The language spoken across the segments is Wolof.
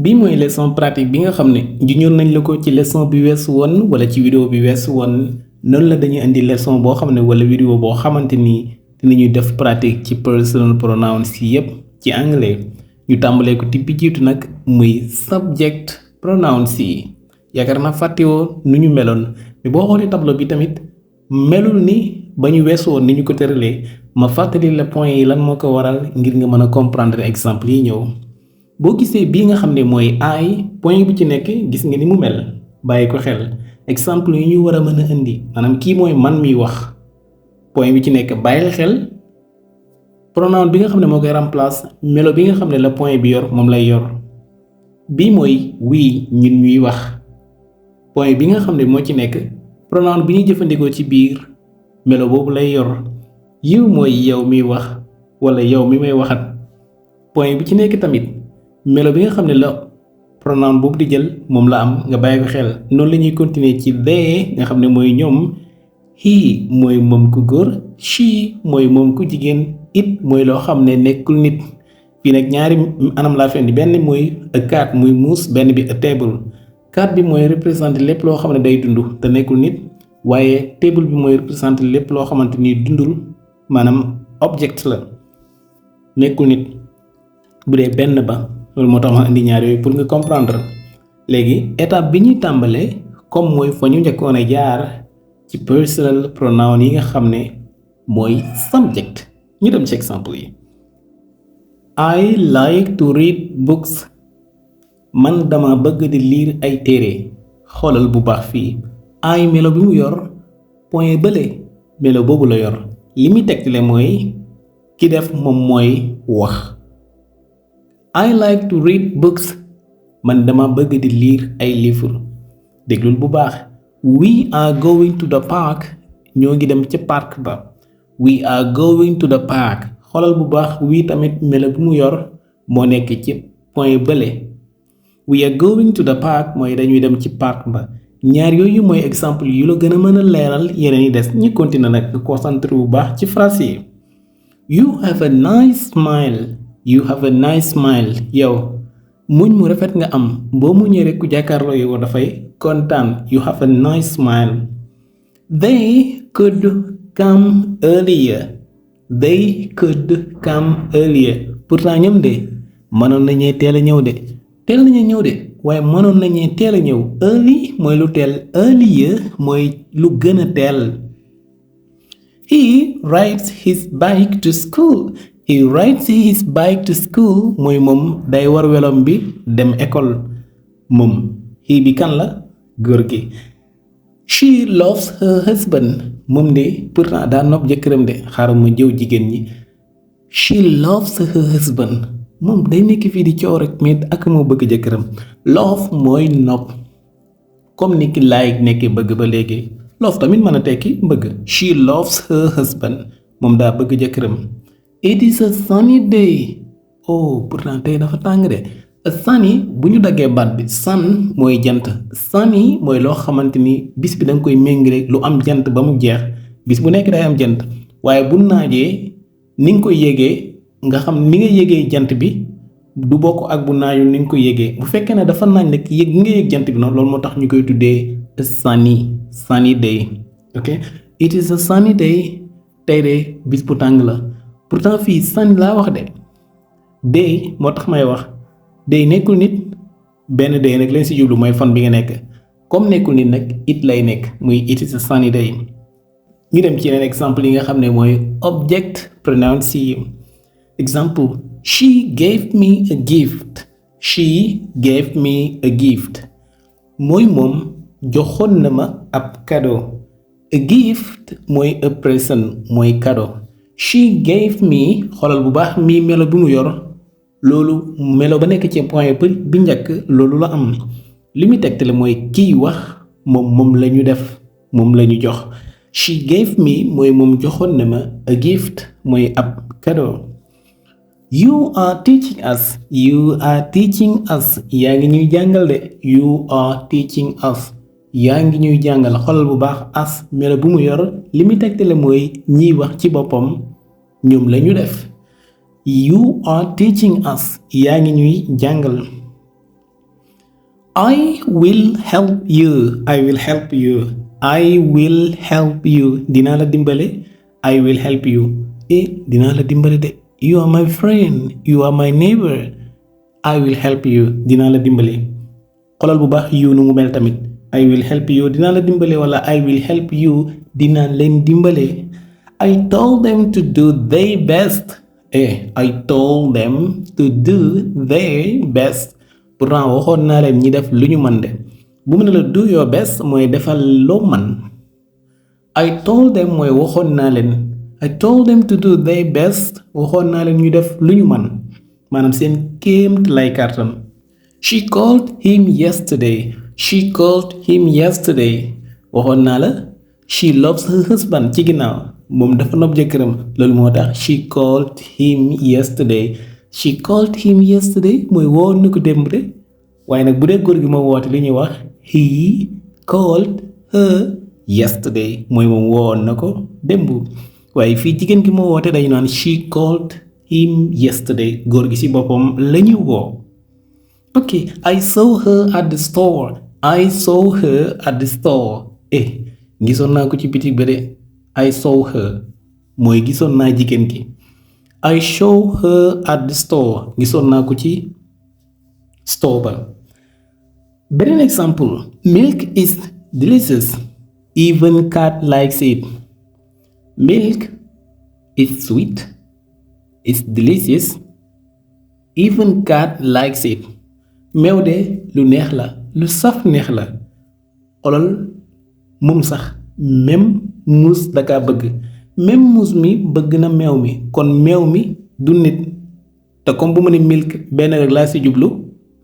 bi mooy leçon pratique bi nga xam ne juñoon nañ la ko ci leçon bi weesu woon wala ci vidéo bi weesu woon noonu la dañuy indi leçon boo xam ne wala vidéo boo xamante ni dinañuy def pratique ci personal pronouns yi yépp ci anglais ñu tàmbalee ko ti bi jiitu nag muy subject pronouns yi yaakaar naa fàttewoo nu ñu meloon mais boo xoolee tableau bi tamit melul ni ba ñu weesu woon ni ñu ko tëralee ma fàttali la point yi lan moo ko waral ngir nga mën a comprendre exemple yi ñëw boo gisee bii nga xam ne mooy ay point bu ci nekk gis nga ni mu mel bàyyi ko xel exemple yi ñu war a mën a indi maanaam kii mooy man miy wax point bi ci nekk bàyyil xel pronom bi nga xam ne moo koy remplace melo bi nga xam ne la point bi yor moom lay yor bii mooy wii ñun ñuy wax point bi nga xam ne moo ci nekk pronom bi ñuy jëfandikoo ci biir melo boobu lay yor yiw mooy yow miy wax wala yow mi may waxat point bi ci nekk tamit melo bi nga xam ne la pronom boobu di jël moom la am nga bàyyi ko xel noonu la ñuy continuer ci they nga xam ne mooy ñoom he mooy moom ku góor she mooy moom ku jigéen it mooy loo xam ne nekkul nit fii nag ñaari anam laa fi indi benn mooy a cat muy muus benn bi a table cat bi mooy représenter lépp loo xam ne day dund te nekkul nit waaye table bi mooy représenter lépp loo xamante ni dundul maanaam object la nekkul nit bu dee benn ba loolu moo tax ma indi ñaar yooyu pour nga comprendre léegi étape bi ñuy tàmbalee comme mooy fa ñu njëkkoon a jaar ci personal pronoun yi nga xam ne mooy subject ñu dem ci exemple yi I like to read books man dama bëgg di lire ay téere xoolal bu baax fii ay melo bi mu yor point bële melo boobu la yor li muy tegtale mooy ki def moom mooy wax I like to read books man dama bëgg di lire ay livre déglul bu baax we are going to the park ñoo ngi dem ca park ba we are going to the park xoolal bu baax wii tamit melo bu mu yor moo nekk ci point bële we are going to the park mooy dañuy dem ci park ba ñaar yooyu mooy exemple yu la gën a mën a leeral yeneen yi des ñu continuer nag nga concentré bu baax ci phrase yi you have a nice smile you have a nice smile yow muñ mu rafet nga am boo muñee rek ku jàkkaarloo yow dafay kontaan you have a nice smile they could come earlier they could come earlier pourtant ñoom de mënoon nañee teel a ñëw de teel nañu ñëw de waaye mënoon nañee teel a ñëw early mooy lu teel earlier mooy lu gën a teel he rides his bike to school he rides his bike to school mooy moom day war welom bi dem école moom he bi kan la góor gi she loves her husband moom de pourtant daa nopp jëkkëram de xaaral ma jëw jigéen ñi she loves her husband moom day nekk fii di coow rek mais ak moo bëgg jëkkëram love mooy nopp comme ni ki like nekkee bëgg ba léegi love tamit mën a tekki bëgg she loves her husband moom daa bëgg jëkkëram it is a sunny day oh pourtant tey dafa tàng de sunny bu ñu daggee baat bi sun mooy jant sunny mooy loo xamante ni bis bi da nga koy méngale lu am jant ba mu jeex bis bu nekk day am jant waaye bu naajee ni nga koy yégee nga xam ni nga yégee jant bi du bokk ak bu naaju ni nga koy yégee bu fekkee ne dafa naaj nag yëg nga yëg jant bi noonu loolu moo tax ñu koy tuddee sunny day ok it is a sunny day tey de bis bu tàng la pourtant fii sunny laa wax de day moo tax may wax day nekkul nit benn day nag leen si jublu mooy fan bi nga nekk comme nekkul nit nag it lay nekk muy it is a sunny day ñu dem ci yeneen exemple yi nga xam ne mooy object pronouns yi exemple she gave me a gift she gave me a gift mooy moom joxoon na ma ab cadeau a gift mooy a present mooy cadeau she gave me xoolal bu baax mi melo bi mu yor loolu melo ba nekk ci point bi njëkk loolu la am li muy tegtale mooy kiy wax moom la ñu def moom la ñu jox she gave me mooy moom joxoon na ma a gift mooy ab cadeau you are teaching us you are teaching us yaa ngi ñuy jàngal de you are teaching us yaa ngi ñuy jàngal xoolal bu baax as melo bu mu yor li muy tegtale mooy ñiy wax ci boppam ñoom la ñu def you are teaching us yaa ngi ñuy jàngal I will help you. I will help you. I will help you. Dinaa la dimbale. I will help you. Dinaa la dimbale de. You are my friend. You are my neighbor. I will help you. Dinaa la dimbale. Xoolal bu baax you nu mu mel tamit. I will help you. Dinaa la dimbale wala I will help you. Dinaa leen dimbale. I told them to do their best. I told them to do their best. Pourtant waxoon naa leen ñi def lu ñu mën de bu mu ne la do your best mooy defal loo man I told them mooy waxoon naa leen I told them to do their best waxoon naa leen ñu def lu ñu mën maanaam seen kéemt lay kàttan she called him yesterday she called him yesterday waxoon naa la she loves her husband ci ginnaaw moom dafa nopp jëkkëram loolu moo tax she called him yesterday she called him yesterday mooy woon na ko démb de waaye nag bu dee góor gi moo woote li ñuy wax he called her yesterday mooy moom woon na ko démb waaye fii jigéen gi moo woote dañu naan she called him yesterday góor gi ci boppam la ñu woo ok I saw her at the store I saw her at the store gisoon naa ko ci bitig ba de I saw her mooy gisoon naa jigéen gi I saw her at the store gisoon naa ko ci store ba beneen exemple milk is delicious even cat likes it milk is sweet is delicious even cat likes it meew de lu neex la lu saf neex la xolal moom sax même muus daka bëgg même muus mi bëgg na meew mi kon meew mi du nit te comme bu ma ne milk benn rek laa ci jublu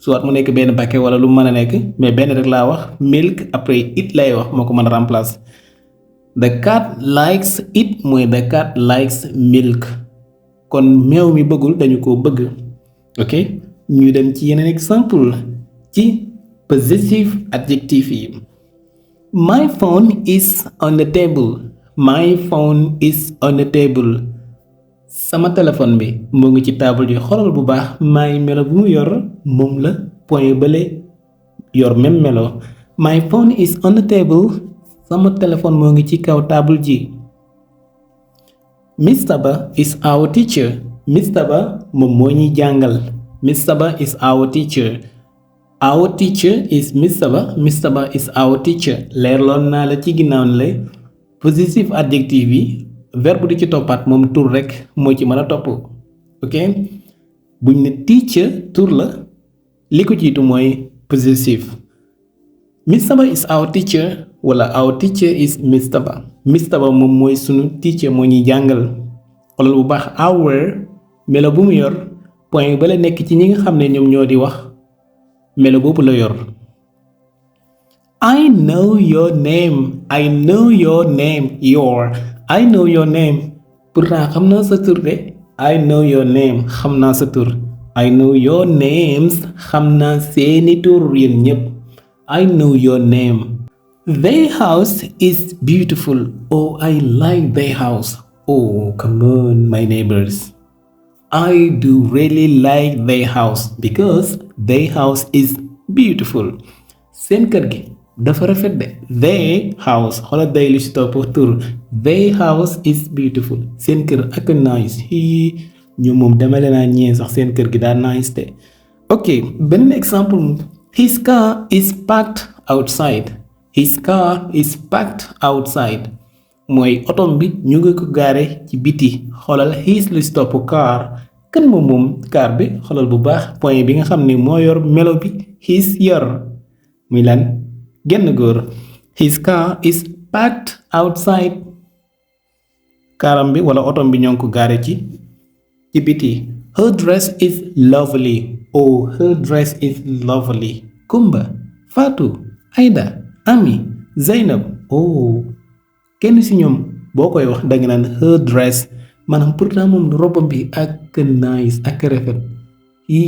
soit mu nekk benn paquet wala lu mën a nekk mais benn rek laa wax milk après it lay wax moo ko mën a remplacer the cat likes it mooy the cat likes milk kon meew mi bëggul dañu ko bëgg ok ñu dem ci yeneen exemple ci possessive adjective yi my phone is on the table my phone is on the table sama téléphone bi moo ngi ci table yi xoolal bu baax may melo bu mu yor moom la point bële yor même melo my phone is on the table sama téléphone moo ngi ci kaw table ji Mr. Ba is our teacher Mr. Ba moom moo ñuy jàngal Mr. Ba is our teacher our teacher is Mr. Ba Mr. Ba is our teacher leerloon naa la ci ginnaaw ne la possessive adjective yi verbe di ci toppaat moom tur rek moo ci mën a topp ok buñ ne teacher tur la li ko jiitu mooy possessive Mr. Ba is our teacher wala our teacher is Mr. Ba Mr. Ba moom mooy sunu teacher moo ñuy jàngal xoolal bu baax our melo bu mu yor point ba la nekk ci ñi nga xam ne ñoom ñoo di wax melo boobu la yor I know your name I know your name I know your name pourtant xam naa sa tur de I know your name xam naa sa tur I know your names xam naa seeni tur yéen ñépp I know your name their house is beautiful oh I like their house oh come on my neighbors I do really like their house because their house is beautiful seen kër gi dafa rafet de their house xoolal day lu ci topp tur their house is beautiful seen kër ak nice ñu moom demale naa ñee sax seen kër gi daa nice de ok beneen exemple his car is parked outside his car is parked outside mooy otom bi ñu ngi ko gaare ci biti xoolal his lu ci topp car kan moom car bi xoolal bu baax point bi nga xam ne moo yor melo bi his yor muy lan genn góor his car is parked outside kaaram bi wala otom bi ñoo ngi ko gaare ci biti her dress is lovely oh her dress is lovely Kumba Fatou Aida Ami Zainab oh kenn ci ñoom boo koy wax danga naan her dress maanaam pourtant moom robam bi ak nice ak rafet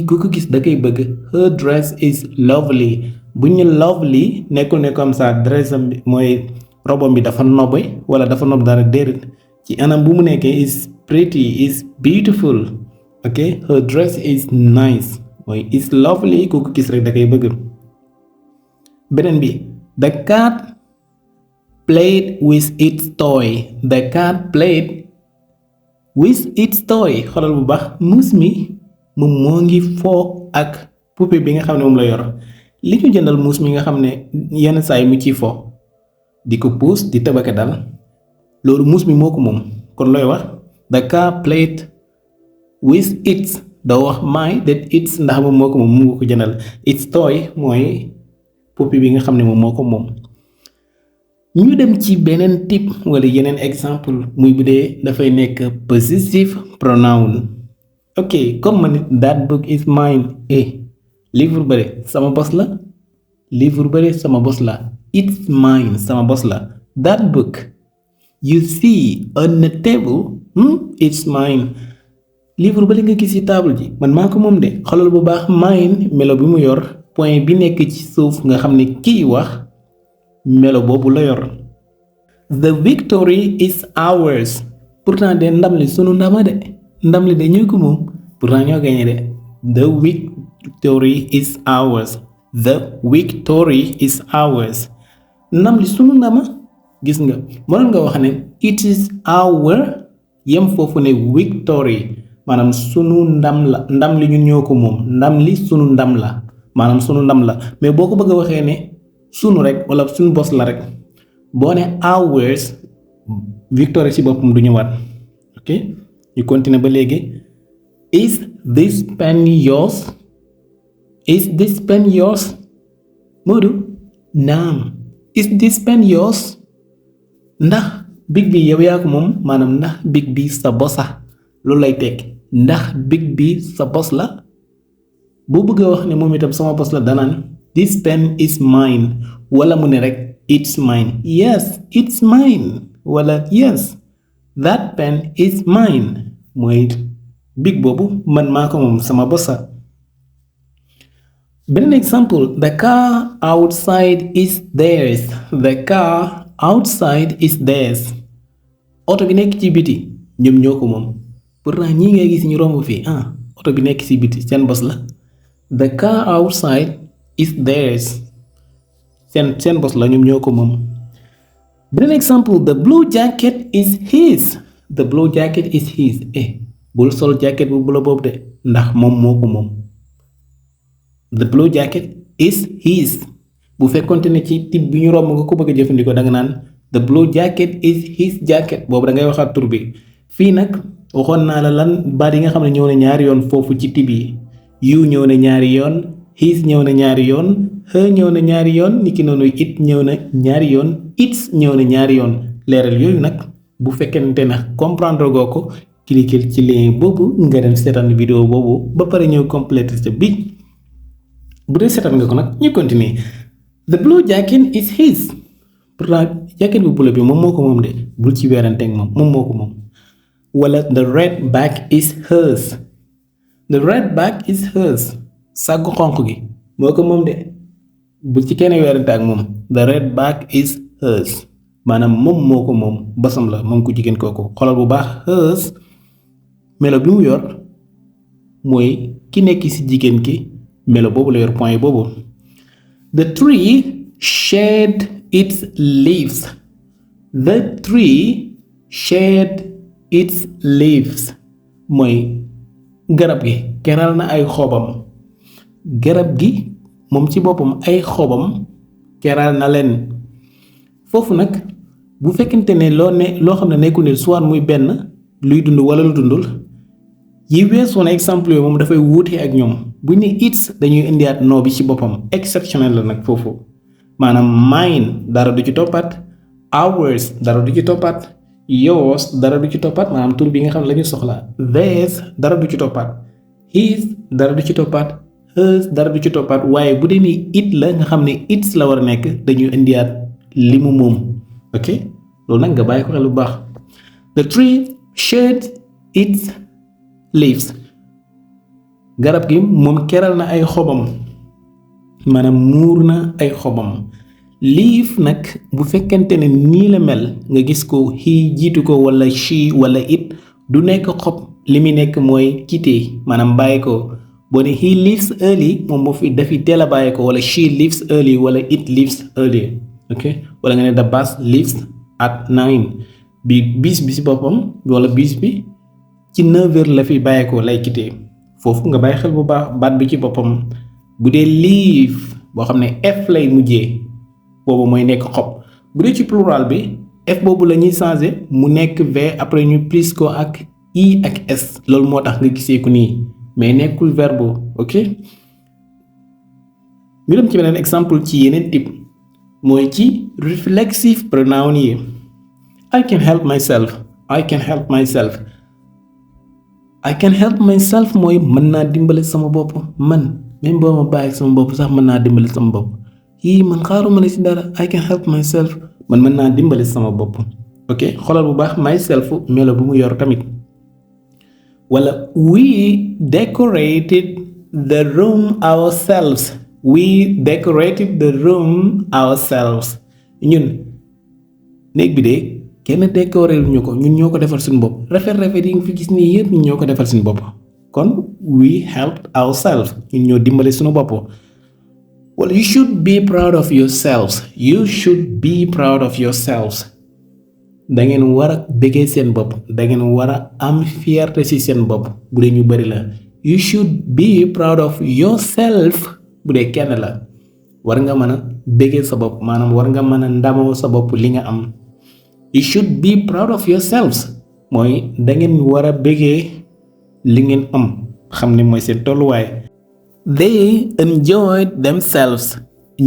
ku ko gis da koy bëgg her dress is lovely bu ñu lovely nekkul ne comme ça dressam bi mooy robam bi dafa nobe wala dafa nob dara déedéet ci anam bu mu nekkee is pretty is beautiful ok her dress is nice mooy is lovely ku ko gis rek da koy bëgg beneen bi the cat played with its toy. The cat played with its toy. xoolal bu baax muus mi moom moo ngi foo ak poupée bi nga xam ne moom la yor li ñu jëndal muus mi nga xam ne yenn saa yi mu ciy fo di ko puus di tëbaka dal loolu muus mi moo ko moom kon looy wax the cat played with its doo wax my that its ndax moom moo ko moom mu nga ko jëndal its toy mooy poupée bi nga xam ne moom moo ko moom. ñu dem ci beneen type wala yeneen exemple muy bu dee dafay nekk possessive pronoun. ok comme ma nit that book is mine. livre bëre sama bos la. livre bëre sama bos la. it's mine sama bos la. that book you see on the table it's mine. livre bële nga gis ci table ji man maa ko moom de xoolal bu baax mine melo bi mu yor point bi nekk ci suuf nga xam ne kii wax melo boobu la yor. the victory is ours. pourtant de ndam li sunu ndama de ndam li de ñoo ko moom pourtant ñoo gagné de. the victory is ours. the victory is ours. ndam li sunu ndama gis nga mënoon nga wax ne it is our yem foofu ne victory maanaam sunu ndam la ndam li ñun ñoo ko moom ndam li sunu ndam la maanaam sunu ndam la mais boo ko bëgg a waxee ne sunu rek wala sunu bos la rek boo ne ours victory ci boppam du ñëwaat. ok ñu continuer ba léegi. is this pen yours? is this pen yours? Modou naam. is this pen yours? ndax big bi yow yaa ko moom maanaam ndax big bi sa bosa loolu lay tekki ndax big bi sa bos la boo bëgg a wax ne moom itam sama bos la danaan this pen is mine wala mu ne rek it's mine. yes it's mine wala yes that pen is mine mooy big boobu man maa ko moom sama bosa. beneen exemple the car outside is theirs. the car outside is theirs. oto bi nekk ci biti ñoom ñoo ko moom pourtant ñii ngay gis ñu romb fii oto bi nekk ci biti seen bos la. the car outside is theirs. seen bos la ñoom ñoo ko moom. beneen exemple the blue jacket is his. the blue jacket is his. bul sol jacket bu bula boobu de ndax moom moo ko moom. the blue jacket is his. bu fekkonte ne ci type bi ñu romb nga ko bëgg a jëfandikoo da nga naan the blue jacket is his jacket boobu da ngay waxaat tur bi. fii nag waxoon naa la lan baat yi nga xam ne ñëw na ñaari yoon foofu ci type yi. you ñëw na ñaari yoon. his ñëw na ñaari yoon. her ñëw na ñaari yoon niki noonu it ñëw na ñaari yoon. it's ñëw na ñaari yoon. leeral yooyu nag bu fekkente ne comprendre goo ko cliquer ci lien boobu nga dem seetaan vidéo boobu ba pare ñëw compléter sa bi bu dee seetaan nga ko nag ñu continuer. the blue jacket is his. pourtant jacket bu bula bi moom moo ko moom de bul ci weeranteeg moom moo ko moom. wala the red bag is hers. the red bag is hers. sàggu xonq gi moo ko moom de bul ci kenn weerante ak moom. the red bag is hers maanaam moom moo ko moom basam la moom ku jigéen kooku xoolal bu baax hers melo bi mu yor mooy ki nekk ci jigéen ki melo boobu la yor point boobu. the tree shed its leaves. the tree shed its leaves mooy garab gi keral na ay xobam. garab gi moom ci boppam ay xobam keral na leen. foofu nag bu fekkente ne loo xam ne nekkul ne soit muy benn luy dund wala lu dundul yi weesoon exemple yooyu moom dafay wuute ak ñoom bu ne it's dañuy indiwaat noo bi ci boppam exceptionnel la nag foofu maanaam mine dara du ci toppaat. ours dara du ci toppaat. yours dara du ci toppaat maanaam tur bi nga xam ne la ñu soxla. theirs dara du ci toppaat. his dara du ci toppaat. hers dara du ci toppaat waaye bu dee ni it la nga xam ne it's la war a nekk dañuy indiwaat li mu moom. ok loolu nag nga bàyyi ko xel bu baax. the tree shed its leaves. garab gi moom keral na ay xobam maanaam muur na ay xobam. leaf nag bu fekkente ne nii la mel nga gis ko he jiitu ko wala she wala it du nekk xob li muy nekk mooy quitté maanaam bàyyi ko boo ne he leaves early moom moo fi dafi teel a bàyyi ko wala she leaves early wala it leaves early ok wala nga ne the bus leaves at 9 bi bis bi si boppam wala bis bi ci 9h la fi bàyyi ko lay quitté foofu nga bàyyi xel bu baax baat bi ci boppam bu dee leave boo xam ne f lay mujjee boobu mooy nekk xob bu dee ci plural bi f boobu la ñuy changé mu nekk v après ñu plus ko ak i ak s loolu moo tax nga gisee ko nii mais nekkul verbe ok ñu dem ci beneen exemple ci yeneen type mooy ci reflexive pronoun yi I can help myself I can help myself I can help myself mooy mën naa dimbale sama bopp man même boo ma bàyyi sama bopp sax mën naa dimbale sama bopp yii man xaaruma la ci dara I can help myself man mën naa dimbale sama bopp ok xoolal bu baax myself melo bu mu yor tamit wala we decorated the room ourselves we decorated the room ourselves ñun néeg bi de kenn décoré ñu ko ñun ñoo ko defal suñu bopp rafet yi nga fi gis nii yëpp ñun ñoo ko defal suñu bopp kon we helped ourselves ñun ñoo dimbale suñu bopp wala you should be proud of yourselves you should be proud of yourselves da ngeen war a bëggee seen bopp da ngeen war a am fierté ci seen bopp bu dee ñu bari la you should be proud of yourself bu dee kenn la war nga mën a bëggee sa bopp maanaam war nga mën a ndamoo sa bopp li nga am you should be proud of yourselves mooy da ngeen war a bëggee li ngeen am xam ne mooy seen tolluwaay they enjoyed themselves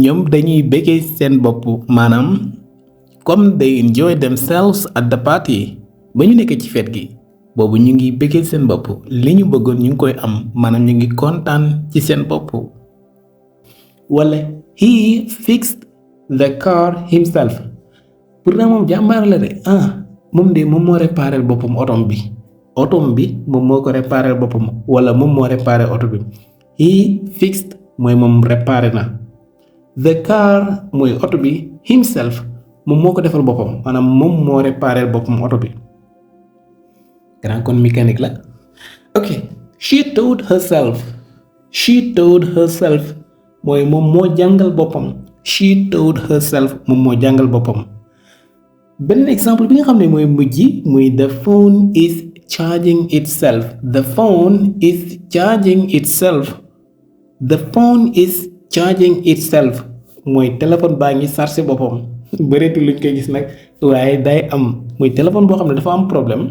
ñoom dañuy bëggee seen bopp maanaam comme they enjoy themselves at the party ba ñu nekk ci fête gi boobu ñu ngi bëggee seen bopp li ñu bëggoon ñu ngi koy am maanaam ñu ngi kontaan ci seen bopp wala he fixed the car himself pourtant moom jàmbaar la de moom moo réparé boppam otom bi moom moo ko réparé boppam wala moom moo réparé oto bi he fixed mooy moom réparé na the car mooy oto bi himself moom moo ko defal boppam maanaam moom moo réparé boppam oto bi grand kon mécanique la ok she taught herself mooy moom moo jàngal boppam she taught herself moom moo jàngal boppam beneen exemple bi nga xam ne mooy mujj muy the phone is charging itself the phone is charging itself the phone is charging itself mooy téléphone baa ngi chargé boppam bëreetul luñ koy gis nag waaye day am muy téléphone boo xam ne dafa am problème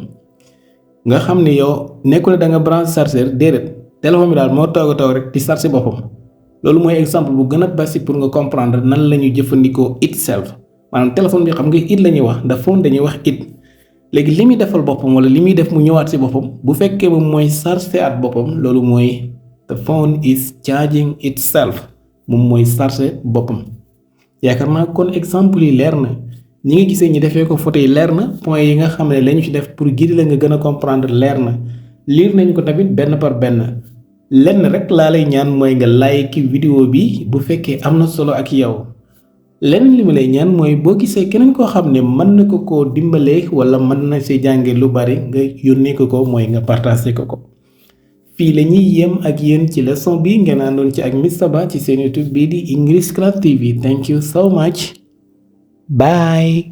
nga xam ne yow nekkul da nga branche chargeur déedéet téléphone bi daal moo toog a toog rek di chargé boppam loolu mooy exemple bu gën a basique pour nga comprendre nan la ñuy jëfandikoo itself maanaam téléphone bi xam nga it la ñuy wax the phone dañuy wax it léegi li muy defal boppam wala li muy def mu ñëwaat ci boppam bu fekkee moom mooy chargé at boppam loolu mooy the phone is charging itself moom mooy chargé boppam yaakaar naa kon exemple yi leer na ñi nga gisee ñi defee ko photo yi leer na point yi nga xam ne lañu ci def pour guider la nga gën a comprendre leer na lire nañ ko tamit benn par benn lenn rek laa lay ñaan mooy nga like vidéo bi bu fekkee am na solo ak yow lenn li ma lay ñaan mooy boo gisee keneen koo xam ne mën na ko koo dimbalee wala mën na see jànge lu bari nga yónnee ko mooy nga partagé ko fii la ñuy yem ak yéen ci leçon bi ngeen àndoon ci ak Mr Ba ci seen YouTube bii di English Class TV thank you so much bye